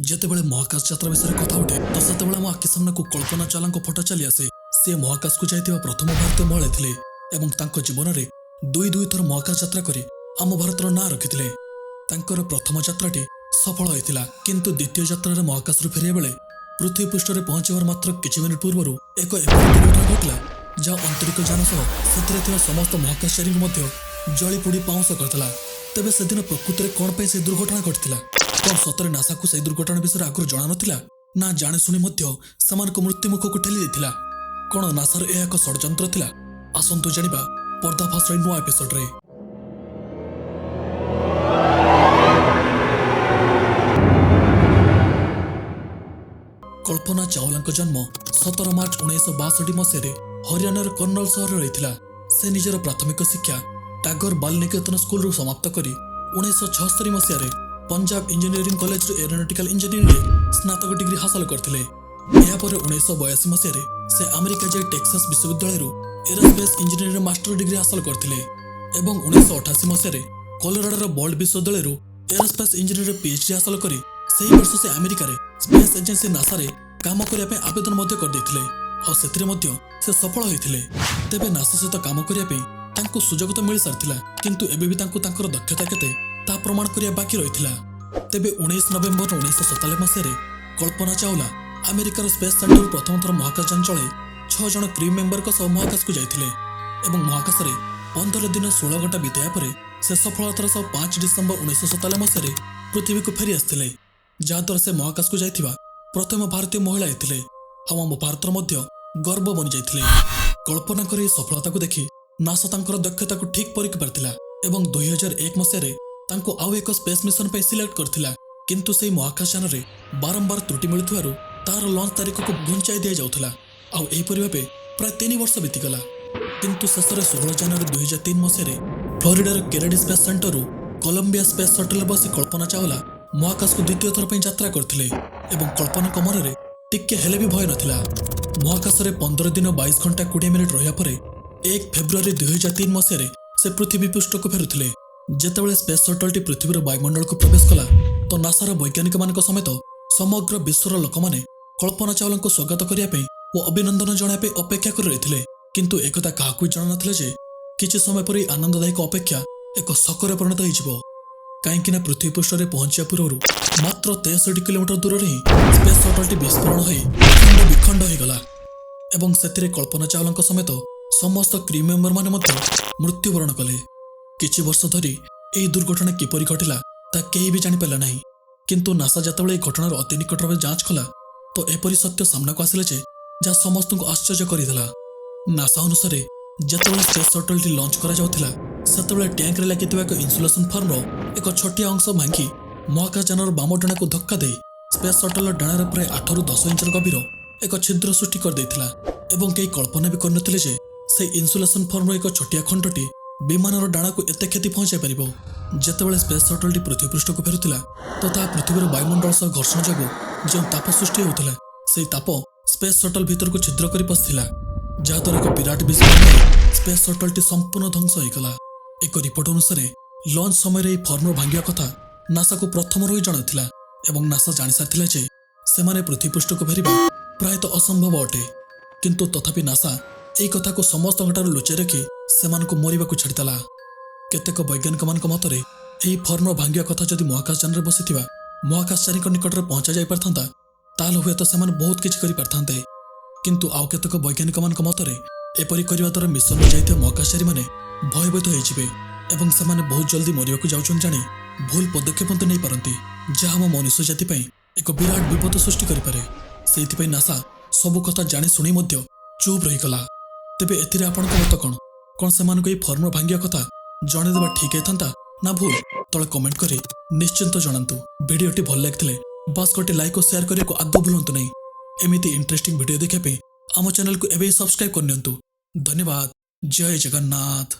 ଯେତେବେଳେ ମହାକାଶ ଯାତ୍ରା ବିଷୟରେ କଥା ଉଠେ ତ ସେତେବେଳେ ଆମ ଆଖି ସାମ୍ନାକୁ କଳ୍ପନା ଚାୱଲାଙ୍କ ଫଟୋ ଚାଲି ଆସେ। ସେ ମହାକାଶକୁ ଯାଇଥିବା ପ୍ରଥମ ଭାରତୀୟ ମହିଳା ଥିଲେ ଏବଂ ତାଙ୍କ ଜୀବନରେ ଦୁଇ ଦୁଇ ଥର ମହାକାଶ ଯାତ୍ରା କରି ଆମ ଭାରତର ନାଁ ରଖିଥିଲେ। ତାଙ୍କର ପ୍ରଥମ ଯାତ୍ରାଟି ସଫଳ ହୋଇଥିଲା, କିନ୍ତୁ ଦ୍ୱିତୀୟ ଯାତ୍ରାରେ ମହାକାଶରୁ ଫେରିବା ବେଳେ ପୃଥିବୀ ପୃଷ୍ଠରେ ପହଞ୍ଚିବାର ମାତ୍ର କିଛି ମିନିଟ୍ ପୂର୍ବରୁ ଏକ ଏପରି ଦୁର୍ଘଟଣା ଘଟିଲା, ଯାହା ଆନ୍ତରିକ ଯାନ ସହ ସେଥିରେ ଥିବା ସମସ୍ତ ମହାକାଶଚାରୀଙ୍କୁ ମଧ୍ୟ ଜଳି ପୋଡ଼ି ପାଉଁଶ କରିଦେଲା। ତେବେ ସେଦିନ ପ୍ରକୃତରେ କ'ଣ ପାଇଁ ସେ ଦୁର୍ଘଟଣା ଘଟିଥିଲା? କ'ଣ ସତରେ ନାସାକୁ ସେହି ଦୁର୍ଘଟଣା ବିଷୟରେ ଆଗରୁ ଜଣାନଥିଲା, ନା ଜାଣିଶୁଣି ମଧ୍ୟ ସେମାନଙ୍କୁ ମୃତ୍ୟୁମୁଖକୁ ଠେଲି ଦେଇଥିଲା? କ'ଣ ନାସାର ଏହା ଏକ ଷଡ଼ଯନ୍ତ୍ର ଥିଲା? ଆସନ୍ତୁ ଜାଣିବା ପର୍ଦ୍ଦାଫାଶର ଏହି ନୂଆ ଏପିସୋଡରେ। କଳ୍ପନା ଚାୱଲାଙ୍କ ଜନ୍ମ 17 ମାର୍ଚ୍ଚ 1962 ମସିହାରେ ହରିୟାଣାର କର୍ଣ୍ଣଲ ସହରରେ ହୋଇଥିଲା। ସେ ନିଜର ପ୍ରାଥମିକ ଶିକ୍ଷା ଟାଗର ବାଲ ନିକେତନ ସ୍କୁଲରୁ ସମାପ୍ତ କରି 1976 ମସିହାରେ ପଞ୍ଜାବ ଇଞ୍ଜିନିୟରିଂ କଲେଜରୁ ଏରୋନଟିକାଲ ଇଞ୍ଜିନିୟରିଂରେ ସ୍ନାତକ ଡିଗ୍ରୀ ହାସଲ କରିଥିଲେ। ଏହାପରେ 1982 ମସିହାରେ ସେ ଆମେରିକା ଯାଇ ଟେକ୍ସାସ୍ ବିଶ୍ୱବିଦ୍ୟାଳୟରୁ ଏରୋସ୍ପେସ୍ ଇଞ୍ଜିନିୟରିଂରେ ମାଷ୍ଟର ଡିଗ୍ରୀ ହାସଲ କରିଥିଲେ ଏବଂ 1988 ମସିହାରେ କଲୋରାଡୋର ବୋଲ୍ଡର ବିଶ୍ୱବିଦ୍ୟାଳୟରୁ ଏରୋସ୍ପେସ୍ ଇଞ୍ଜିନିୟରିଂରେ ପିଏଚଡି ହାସଲ କରି ସେହି ବର୍ଷ ସେ ଆମେରିକାରେ ସ୍ପେସ୍ ଏଜେନ୍ସି ନାସାରେ କାମ କରିବା ପାଇଁ ଆବେଦନ ମଧ୍ୟ କରିଦେଇଥିଲେ ଆଉ ସେଥିରେ ମଧ୍ୟ ସେ ସଫଳ ହୋଇଥିଲେ। ତେବେ ନାସା ସହିତ କାମ କରିବା ପାଇଁ ତାଙ୍କୁ ସୁଯୋଗ ତ ମିଳିସାରିଥିଲା, କିନ୍ତୁ ଏବେ ବି ତାଙ୍କୁ ତାଙ୍କର ଦକ୍ଷତା କେତେ ତାହା ପ୍ରମାଣ କରିବା ବାକି ରହିଥିଲା। ତେବେ 19 ନଭେମ୍ବର 1997 ମସିହାରେ କଳ୍ପନା ଚାୱଲା ଆମେରିକାର ସ୍ପେସ୍ ସେଣ୍ଟରରୁ ପ୍ରଥମ ଥର ମହାକାଶଯାନ ଚଳାଇ ଛଅ ଜଣ କ୍ରିଉ ମେମ୍ବରଙ୍କ ସହ ମହାକାଶକୁ ଯାଇଥିଲେ ଏବଂ ମହାକାଶରେ 15 ଦିନ 16 ଘଣ୍ଟା ବିତାଇବା ପରେ ସେ ସଫଳତାର ସହ 5 ଡିସେମ୍ବର 1997 ମସିହାରେ ପୃଥିବୀକୁ ଫେରି ଆସିଥିଲେ, ଯାହାଦ୍ୱାରା ସେ ମହାକାଶକୁ ଯାଇଥିବା ପ୍ରଥମ ଭାରତୀୟ ମହିଳା ହେଇଥିଲେ ଆଉ ଆମ ଭାରତର ମଧ୍ୟ ଗର୍ବ ବନିଯାଇଥିଲେ। କଳ୍ପନାଙ୍କର ଏହି ସଫଳତାକୁ ଦେଖି ନାସା ତାଙ୍କର ଦକ୍ଷତାକୁ ଠିକ୍ ପରଖି ପାରିଥିଲା ଏବଂ 2001 ମସିହାରେ ତାଙ୍କୁ ଆଉ ଏକ ସ୍ପେସ୍ ମିଶନ ପାଇଁ ସିଲେକ୍ଟ କରିଥିଲା। କିନ୍ତୁ ସେହି ମହାକାଶଯାନରେ ବାରମ୍ବାର ତ୍ରୁଟି ମିଳୁଥିବାରୁ ତାହାର ଲଞ୍ଚ ତାରିଖକୁ ଘୁଞ୍ଚାଇ ଦିଆଯାଉଥିଲା ଆଉ ଏହିପରି ଭାବେ ପ୍ରାୟ 3 ବର୍ଷ ବିତିଗଲା। କିନ୍ତୁ ଶେଷରେ 16 ଜାନୁଆରୀ 2003 ମସିହାରେ ଫ୍ଲୋରିଡାର କେନେଡି ସ୍ପେସ୍ ସେଣ୍ଟରରୁ କଲମ୍ବିଆ ସ୍ପେସ୍ ସଟଲରେ ବସି କଳ୍ପନା ଚାୱଲା ମହାକାଶକୁ ଦ୍ୱିତୀୟ ଥର ପାଇଁ ଯାତ୍ରା କରିଥିଲେ ଏବଂ କଳ୍ପନାଙ୍କ ମନରେ ଟିକେ ହେଲେ ବି ଭୟ ନଥିଲା। ମହାକାଶରେ 15 ଦିନ 22 ଘଣ୍ଟା 20 ମିନିଟ୍ ରହିବା ପରେ 1 ଫେବୃଆରୀ 2003 ମସିହାରେ ସେ ପୃଥିବୀ ପୃଷ୍ଠକୁ ଫେରୁଥିଲେ। ଯେତେବେଳେ ସ୍ପେସ୍ ସଟଲଟି ପୃଥିବୀର ବାୟୁମଣ୍ଡଳକୁ ପ୍ରବେଶ କଲା ତ ନାସାର ବୈଜ୍ଞାନିକମାନଙ୍କ ସମେତ ସମଗ୍ର ବିଶ୍ୱର ଲୋକମାନେ କଳ୍ପନା ଚାୱଲାଙ୍କୁ ସ୍ୱାଗତ କରିବା ପାଇଁ ଓ ଅଭିନନ୍ଦନ ଜଣାଇବା ପାଇଁ ଅପେକ୍ଷା କରି ରହିଥିଲେ। କିନ୍ତୁ ଏକଥା କାହାକୁ ଜଣାନଥିଲା ଯେ କିଛି ସମୟ ପରେ ଏହି ଆନନ୍ଦଦାୟକ ଅପେକ୍ଷା ଏକ ଶୋକରେ ପରିଣତ ହୋଇଯିବ, କାହିଁକି ନା ପୃଥିବୀ ପୃଷ୍ଠରେ ପହଞ୍ଚିବା ପୂର୍ବରୁ ମାତ୍ର 63 କିଲୋମିଟର ଦୂରରେ ହିଁ ସ୍ପେସ୍ ସଟଲଟି ବିସ୍ଫୋରଣ ହୋଇ ଖଣ୍ଡ ବିଖଣ୍ଡ ହୋଇଗଲା ଏବଂ ସେଥିରେ କଳ୍ପନା ଚାୱଲାଙ୍କ ସମେତ ସମସ୍ତ କ୍ରିଉ ମେମ୍ବରମାନେ ମଧ୍ୟ ମୃତ୍ୟୁବରଣ କଲେ। କିଛି ବର୍ଷ ଧରି ଏହି ଦୁର୍ଘଟଣା କିପରି ଘଟିଲା ତାହା କେହି ବି ଜାଣିପାରିଲା ନାହିଁ। କିନ୍ତୁ ନାସା ଯେତେବେଳେ ଏହି ଘଟଣାର ଅତି ନିକଟ ଭାବେ ଯାଞ୍ଚ କଲା ତ ଏପରି ସତ୍ୟ ସାମ୍ନାକୁ ଆସିଲା ଯେ ଯାହା ସମସ୍ତଙ୍କୁ ଆଶ୍ଚର୍ଯ୍ୟ କରିଦେଲା। ନାସା ଅନୁସାରେ, ଯେତେବେଳେ ସ୍ପେସ୍ ସଟଲଟି ଲଞ୍ଚ କରାଯାଉଥିଲା, ସେତେବେଳେ ଟ୍ୟାଙ୍କରେ ଲାଗିଥିବା ଏକ ଇନ୍ସୁଲେସନ ଫର୍ମର ଏକ ଛୋଟିଆ ଅଂଶ ଭାଙ୍ଗି ମହାକାଶଯାନର ବାମ ଡାଣାକୁ ଧକ୍କା ଦେଇ ସ୍ପେସ୍ ସଟଲର ଡାଣାରେ ପ୍ରାୟ 8ରୁ 10 ଇଞ୍ଚର ଗଭୀର ଏକ ଛିଦ୍ର ସୃଷ୍ଟି କରିଦେଇଥିଲା ଏବଂ କେହି କଳ୍ପନା ବି କରିନଥିଲେ ଯେ ସେହି ଇନ୍ସୁଲେସନ ଫର୍ମର ଏକ ଛୋଟିଆ ଖଣ୍ଡଟି ବିମାନର ଡାଣାକୁ ଏତେ କ୍ଷତି ପହଞ୍ଚାଇ ପାରିବ। ଯେତେବେଳେ ସ୍ପେସ୍ ସଟଲଟି ପୃଥିବୀ ପୃଷ୍ଠକୁ ଫେରୁଥିଲା ତ ତାହା ପୃଥିବୀର ବାୟୁମଣ୍ଡଳ ସହ ଘର୍ଷଣ ଯୋଗୁଁ ଯେଉଁ ତାପ ସୃଷ୍ଟି ହେଉଥିଲା, ସେହି ତାପ ସ୍ପେସ୍ ସଟଲ ଭିତରକୁ ଛିଦ୍ର କରି ପଶିଥିଲା, ଯାହାଦ୍ୱାରା ଏକ ବିରାଟ ବିସ୍ଫୋରଣ ହୋଇ ସ୍ପେସ୍ ସଟଲଟି ସମ୍ପୂର୍ଣ୍ଣ ଧ୍ୱଂସ ହୋଇଗଲା। ଏକ ରିପୋର୍ଟ ଅନୁସାରେ, ଲଞ୍ଚ ସମୟରେ ଏହି ଫର୍ମର ଭାଙ୍ଗିବା କଥା ନାସାକୁ ପ୍ରଥମରୁ ହିଁ ଜଣାଥିଲା ଏବଂ ନାସା ଜାଣିସାରିଥିଲା ଯେ ସେମାନେ ପୃଥିବୀ ପୃଷ୍ଠକୁ ଫେରିବା ପ୍ରାୟତଃ ଅସମ୍ଭବ ଅଟେ। କିନ୍ତୁ ତଥାପି ନାସା ଏହି କଥାକୁ ସମସ୍ତଙ୍କଠାରୁ ଲୁଚାଇ ରଖି ସେମାନଙ୍କୁ ମରିବାକୁ ଛାଡ଼ିଦେଲା। କେତେକ ବୈଜ୍ଞାନିକମାନଙ୍କ ମତରେ, ଏହି ଫର୍ମର ଭାଙ୍ଗିବା କଥା ଯଦି ମହାକାଶଯାନରେ ବସିଥିବା ମହାକାଶଚାରୀଙ୍କ ନିକଟରେ ପହଞ୍ଚା ଯାଇପାରିଥାନ୍ତା, ତାହେଲେ ହୁଏତ ସେମାନେ ବହୁତ କିଛି କରିପାରିଥାନ୍ତେ। କିନ୍ତୁ ଆଉ କେତେକ ବୈଜ୍ଞାନିକମାନଙ୍କ ମତରେ, ଏପରି କରିବା ଦ୍ୱାରା ମିଶନରେ ଯାଇଥିବା ମହାକାଶଚାରୀମାନେ ଭୟଭୀତ ହୋଇଯିବେ ଏବଂ ସେମାନେ ବହୁତ ଜଲ୍ଦି ମରିବାକୁ ଯାଉଛନ୍ତି ଜାଣି ଭୁଲ ପଦକ୍ଷେପ ମଧ୍ୟ ନେଇପାରନ୍ତି, ଯାହା ଆମ ମନୁଷ୍ୟ ଜାତି ପାଇଁ ଏକ ବିରାଟ ବିପଦ ସୃଷ୍ଟି କରିପାରେ। ସେଇଥିପାଇଁ ନାସା ସବୁ କଥା ଜାଣି ଶୁଣି ମଧ୍ୟ ଚୁପ୍ ରହିଗଲା। ତେବେ ଏଥିରେ ଆପଣଙ୍କ ମତ କ'ଣ? କ'ଣ ସେମାନଙ୍କୁ ଏହି ଫର୍ମର ଭାଙ୍ଗିବା କଥା ଜଣେଇଦେବା ଠିକ୍ ହେଇଥାନ୍ତା ନା ଭୁଲ? ତଳେ କମେଣ୍ଟ କରି ନିଶ୍ଚିନ୍ତ ଜଣାନ୍ତୁ। ଭିଡ଼ିଓଟି ଭଲ ଲାଗିଥିଲେ ବାସ୍ ଗୋଟେ ଲାଇକ୍ ଓ ସେୟାର କରିବାକୁ ଆଦୌ ଭୁଲନ୍ତୁ ନାହିଁ। ଏମିତି ଇଣ୍ଟରେଷ୍ଟିଂ ଭିଡ଼ିଓ ଦେଖିବା ପାଇଁ ଆମ ଚ୍ୟାନେଲକୁ ଏବେ ହିଁ ସବସ୍କ୍ରାଇବ୍ କରିନିଅନ୍ତୁ। ଧନ୍ୟବାଦ। ଜୟ ଜଗନ୍ନାଥ।